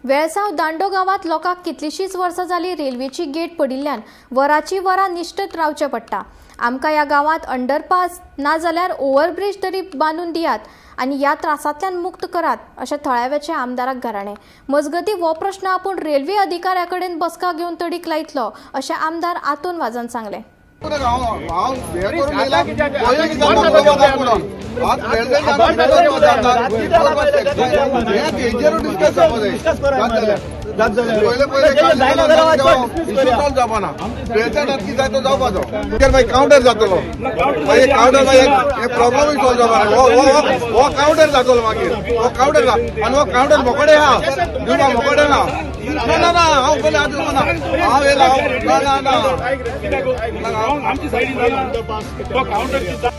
वेळसांव दांडो गांवांत लोकांक कितलींशींच वर्सां जालीं रेल्वेची गेट पडिल्ल्यान वराची वरां निश्ठत रावचें पडटा. आमकां ह्या गांवांत अंडरपास नाजाल्यार ओव्हरब्रीज तरी बांदून दियात आनी ह्या त्रासांतल्यान मुक्त करात अशें थळाव्याचे आमदाराक घराणें. मजगतीं हो प्रश्न आपूण रेल्वे अधिकाऱ्या कडेन बसका घेवन तडीक लायतलो अशें आमदार आतोन वाजान सांगलें. हांव हें करून येयला, पयलीं कित्याक म्हाका म्हणून. हांव हें तेंचेरूय डिस्कस जावपा जाय. पयले पयले इशू सॉल्व जावपा ना. प्रेसिडेंटाक कितें जाय तो जावपाचो. मागीर कावंटर जातलो, मागीर कावंटर मागीर हे प्रॉब्लमूय सॉल्व जावपा ना. हो कावंटर जातलो मागीर, हो कावंटर आनी हो कावंटर मोकडे आहा दिवपा मोकडे ना. ना ना ना हांव पयलीं हांव दिवपा ना, हांव येयला ना ना ना. आमची सायडीन जाला तो कावंटर.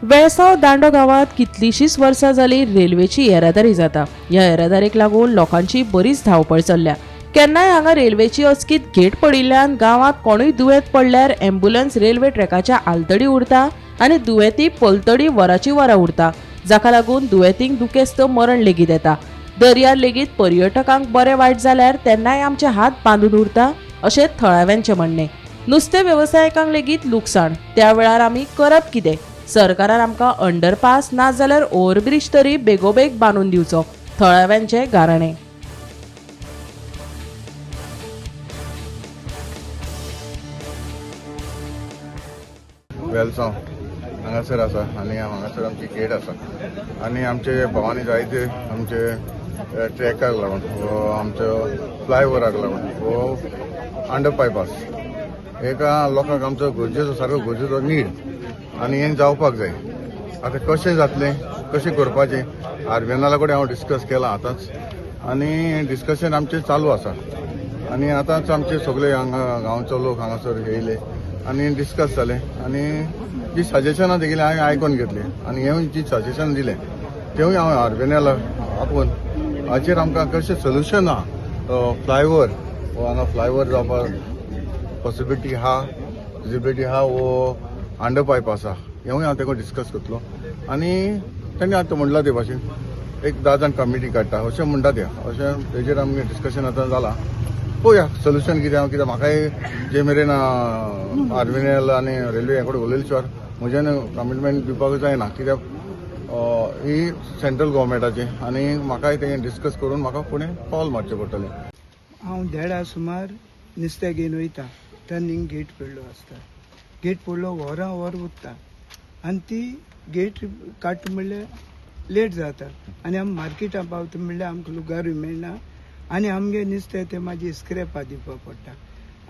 वेळसांव दांडो गांवांत कितलींशींच वर्सां जालीं रेल्वेची येरादारी जाता. ह्या येरादारीक लागून लोकांची बरीच धांवपळ चल्ल्या. केन्नाय हांगा रेल्वेची अचकीत गेट पडिल्ल्यान गांवांत कोणूय दुयेंत पडल्यार ॲम्ब्युलन्स रेल्वे ट्रॅकाच्या आलतडी उरता आनी दुयेंती पलतडी वराची वरां उरता, जाका लागून दुयेंतींक दुखेस्त मरण लेगीत येता. दर्यार लेगीत पर्यटकांक बरें वायट जाल्यार तेन्नाय आमचे हात बांदून उरता अशें थळाव्यांचें म्हणणें. नुस्तें वेवसायिकांक लेगीत लुकसाण. त्या वेळार आमी करप कितें? सरकारान आमकां अंडरपास ना जाल्यार ओव्हरब्रीज तरी बेगोबेग बांदून दिवचो, थळाव्यांचें गाराणें. वेलसांव हांगासर आसा आनी हांगासर आमची गेट आसा आनी आमचे भावांनी जायते आमचे ट्रॅकाक लागून वो आमच्या फ्लायओवराक लागून वो अंडर बायपास एका लोकांक आमचो गरजेचो, सारको गरजेचो नीड आनी हें जावपाक जाय. आतां कशें जातलें, कशें करपाचें आरबीएनएला कडेन हांव डिस्कस केलां आतांच आनी डिस्कशन आमचें चालू आसा. आनी आतांच आमचे सगळे हांगा गांवचो लोक हांगासर येयले आनी डिस्कस जालें आनी जी सजेशनां दिली हांवें आयकून घेतली आनी हें जी सजेशन दिलें तेवूय हांव आरबीएनएला आपोवन हाचेर आमकां कशें सोल्युशन आहा. फ्लायओवर हो हांगा फ्लायओवर जावपाक पॉसिबिलिटी आहा, फिजिबिलिटी आहा वो अंडर पायप आसा, हेवूय हांव तेका डिस्कस करतलो. आनी तेणी आतां म्हणलां ते भाशेन एक 10 जाण कमिटी काडटा अशें म्हणटा ते, अशें तेजेर आमगें डिस्कशन आतां जालां. पळोवया सोल्युशन कितें आहा. कित्याक म्हाकाय जे मेरेन आरबीएनएल आनी रेल्वे हे कडेन उलयले शिवाय म्हज्यान कमिटमेंट दिवपाक जायना. कित्याक ही सेंट्रल गव्हर्मेंटाची आनी म्हाकाय तें डिस्कस करून म्हाका फुडें पावल मारचें पडटलें. हांव देडा सुमार नुस्तें घेवन वयता तेन्ना हिंग गेट पडलो आसता. गेट पडलो वरां वर उरता आनी ती गेट काडटा म्हणल्यार लेट जाता आनी आमी मार्केटां पावता म्हणल्यार आमकां लुगारूय मेळना आनी आमगे नुस्तें तें मागीर स्क्रॅपा दिवपाक पडटा.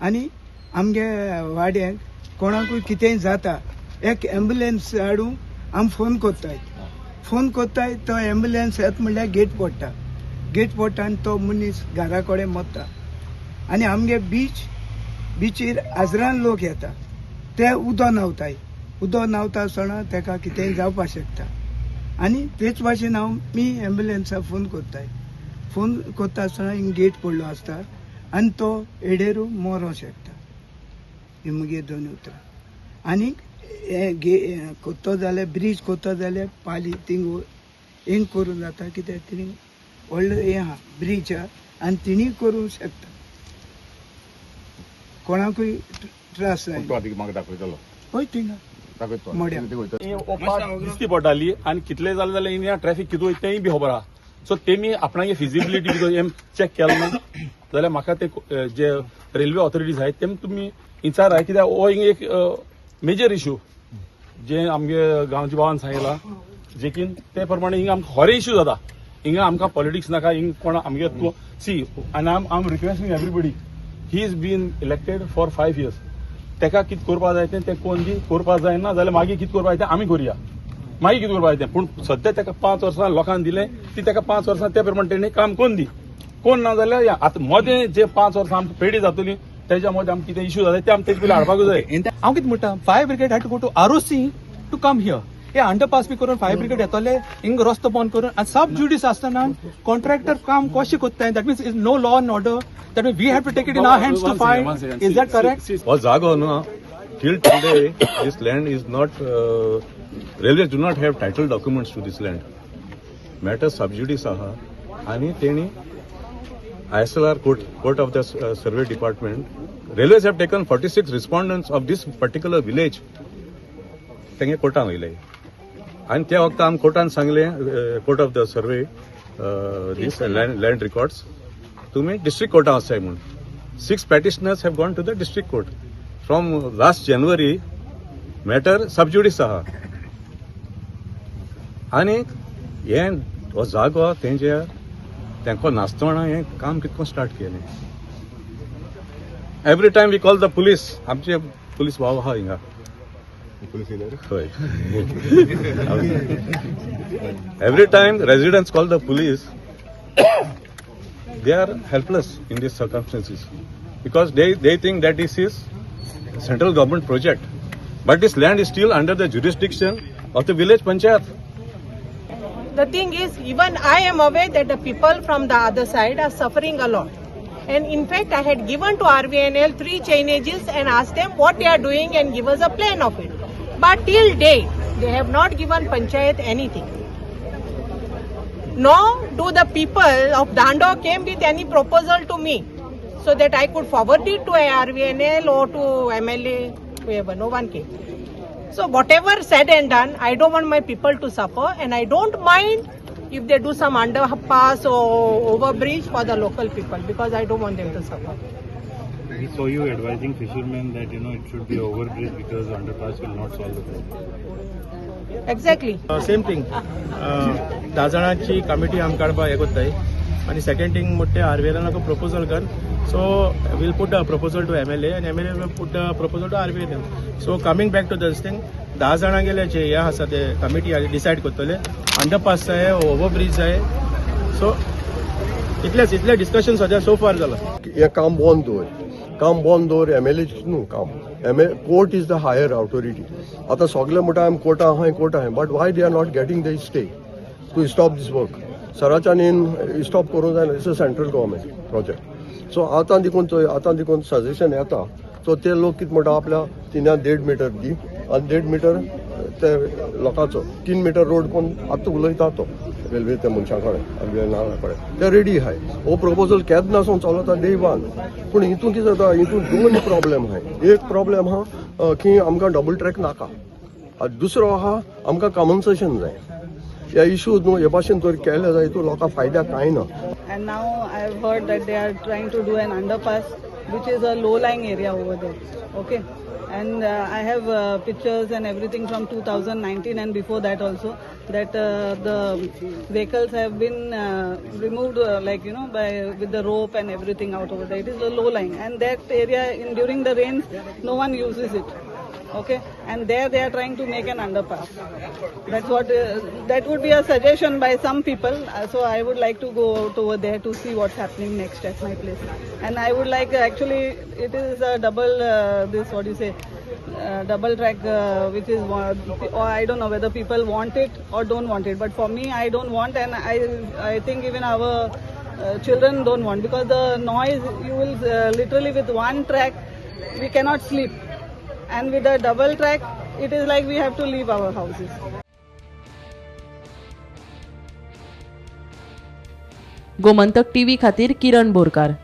आनी आमगे वाड्यांक कोणाकूय कितेंय जाता एक एम्बुलन्स हाडूंक आमी फोन करताय, फोन करताय तो एम्बुलन्स येता म्हणल्यार गेट पडटा, गेट पडटा आनी तो मनीस घरा कडेन मरता. आनी आमगे बिचीर हजरान लोक येता, ते उदक न्हांवताय, उदक न्हांवता आसतना तेका कितेंय जावपाक शकता. आनी तेच भाशेन हांव मी एम्बुलन्साक फोन करताय, फोन करता आसतना हिंग गेट पडलो आसता आनी तो एडेरू मरोंक शकता. ही मुगे दोन उतरां. आनी हें करतो जाल्यार ब्रीज करतो जाल्यार पाली थिंग हिंग करूं जाता, कित्याक तिणी व्हडलो हें आहा ब्रीज आहा आनी तिणी करूंक शकता, कोणाकूय त्रास जायना. म्हाका दाखयतलो, हय थिंगा दाखयतो. मोड्या. दिसती पडटाली आनी कितले जालें जाल्यार हिंगा ट्रॅफिक कितें वयता तेंय बी खबर आहा. सो तेमी आपणागे फिजिबिलिटी बी हें चॅक केलें ना जाल्यार म्हाका ते जे रेल्वे ऑथॉरिटीज आहाय तेम तुमी विचाराय, कित्याक हो हिंगा एक मेजर इशू जे आमगे गांवच्या भावान सांगिलां जे की ते प्रमाणे हिंगा आमकां खरे इशू जाता. हिंगा आमकां पॉलिटिक्स नाका, हिंगा कोण आमगे तूं सी आनी I am requesting everybody, he is been elected for 5 years. तेका कितें करपा जाय तें कोण दी करपा जायना जाल्यार मागीर कितें करपा जाय तें आमी करुया, मागीर कितें करपा जाय तें. पूण सद्या तेका 5 वर्सां लोकांक दिलें ती तेका 5 वर्सां त्या प्रमाणे तेणी काम कोन्न दी, कोण ना जाल्यार आतां मदें जे 5 वर्सां आमकां पेडी जातली तेज्या मदें आमकां कितें इशू जाता ते आमी तेजे पयलीं हाडपाक जाय. हांव कितें म्हणटा, fire brigade had to go to ROC to come here. हे अंडरपास बी करून फायर ब्रिगेड येतले हिंग रस्तो बंद करून आनी सब ज्युडीस आसतना कॉन्ट्रॅक्टर काम कशें करताय? That means is no law and order. That means we have to take it in our hands to find. Is that correct? हो जागो न्हू Till today, this land is not, railways do not have title documents to this land. Matter sub judice आहा आनी तेणी ISLR court of the survey department, railways have taken 46 respondents of this particular village. तेंगे कोर्टान वयले आनी त्या वखता आमी कोर्टान सांगलें, court of the survey this land records तुमी डिस्ट्रिक्ट कोर्टान वचाय म्हूण. Six petitioners have gone to the district court from last January. Matter sub judice आहा आनी हें हो जागो तेंचे तेंको नासतना हें काम कितको स्टार्ट केलें. Every time we call the police, आमचे पुलीस भाव आहा हिंगा. पुलीस येयले रे? हय. Every time residents call the police, they are helpless in these circumstances because they think that this is central government project, but this land is still under the jurisdiction of the village panchayat. The thing is, even I am aware that the people from the other side are suffering a lot. And in fact, I had given to RVNL three chainages and asked them what they are doing and give us a plan of it. But till date, they have not given panchayat anything. Nor do the people of Dando came with any proposal to me so that I could forward it to RVNL or to MLA, whoever. No one came. So whatever said and done, I don't want my people to suffer, and I don't mind if they do some underpass or overbridge for the local people because I don't want them to suffer. We saw you advising fishermen that it should be overbridge because underpass will not solve the problem. Exactly. Same thing, 10 जाणांची committee आमी काडपाक हें कोत्ताय आनी second thing म्हणटा ते आरवीएनाक proposal कर. So we'll put a proposal to MLA आनी MLA will put a proposal to RVNL. So coming back to this thing, 10 जाणां गेले जे हे आसा ते कमिटी डिसायड करतले अंडरपास जाय, ओवरब्रीज जाय. सो इतलेच इतले डिस्कशन सद्या सो फार जाला. हें काम बंद दवर, काम बंद दवर. एम एल ए न्हू काम, M A court is the higher authority. आतां सगळे म्हणटा आमी कोर्टा आहाय, कोर्ट आहाय, but why they are not getting the stay to stop this work? सराच्यानी stop करूंक जायना. It's a central government project. So आतां देखून चोय, आतां देखून सजेशन येता. सो ते लोक कितें म्हणटा, आपल्या तिन्या देड मिटर दी आनी देड मिटर ते लोकांचो 3 मिटर रोड कोण आतां उलयता तो रेल्वे त्या मनशां कडेन, नाना कडेन ते रेडी आहाय. हो प्रपोजल केन्ना सावन चलता, डे वन. पूण हितून कितें जाता, हितून दोन प्रॉब्लेम आहाय. एक प्रॉब्लेम आहा की आमकां डबल ट्रॅक नाका आनी दुसरो आहा आमकां कॉम्पन्सेशन जाय. ह्या इशू न्हू हे भाशेन जर केले जाय, हितून लोकांक फायद्याक कांय ना. And now I have heard that they are trying to do an underpass, which is a low-lying area over there. Okay, and I have pictures and everything from 2019 and before that also, that the vehicles have been removed, like by with the rope and everything out over there. It is a low-lying, and that area in during the rains no one uses it. Okay, and there they are trying to make an underpass. That's what that would be a suggestion by some people. So I would like to go out over there to see what's happening next at my place. And I would like, actually it is a double, this, what do you say, double track, which is or I don't know whether people want it or don't want it. But for me, I don't want, and I think even our children don't want, because the noise, you will literally, with one track we cannot sleep, and with a double track it is like we have to leave our houses. Gomantak TV खातीर किरण बोरकार.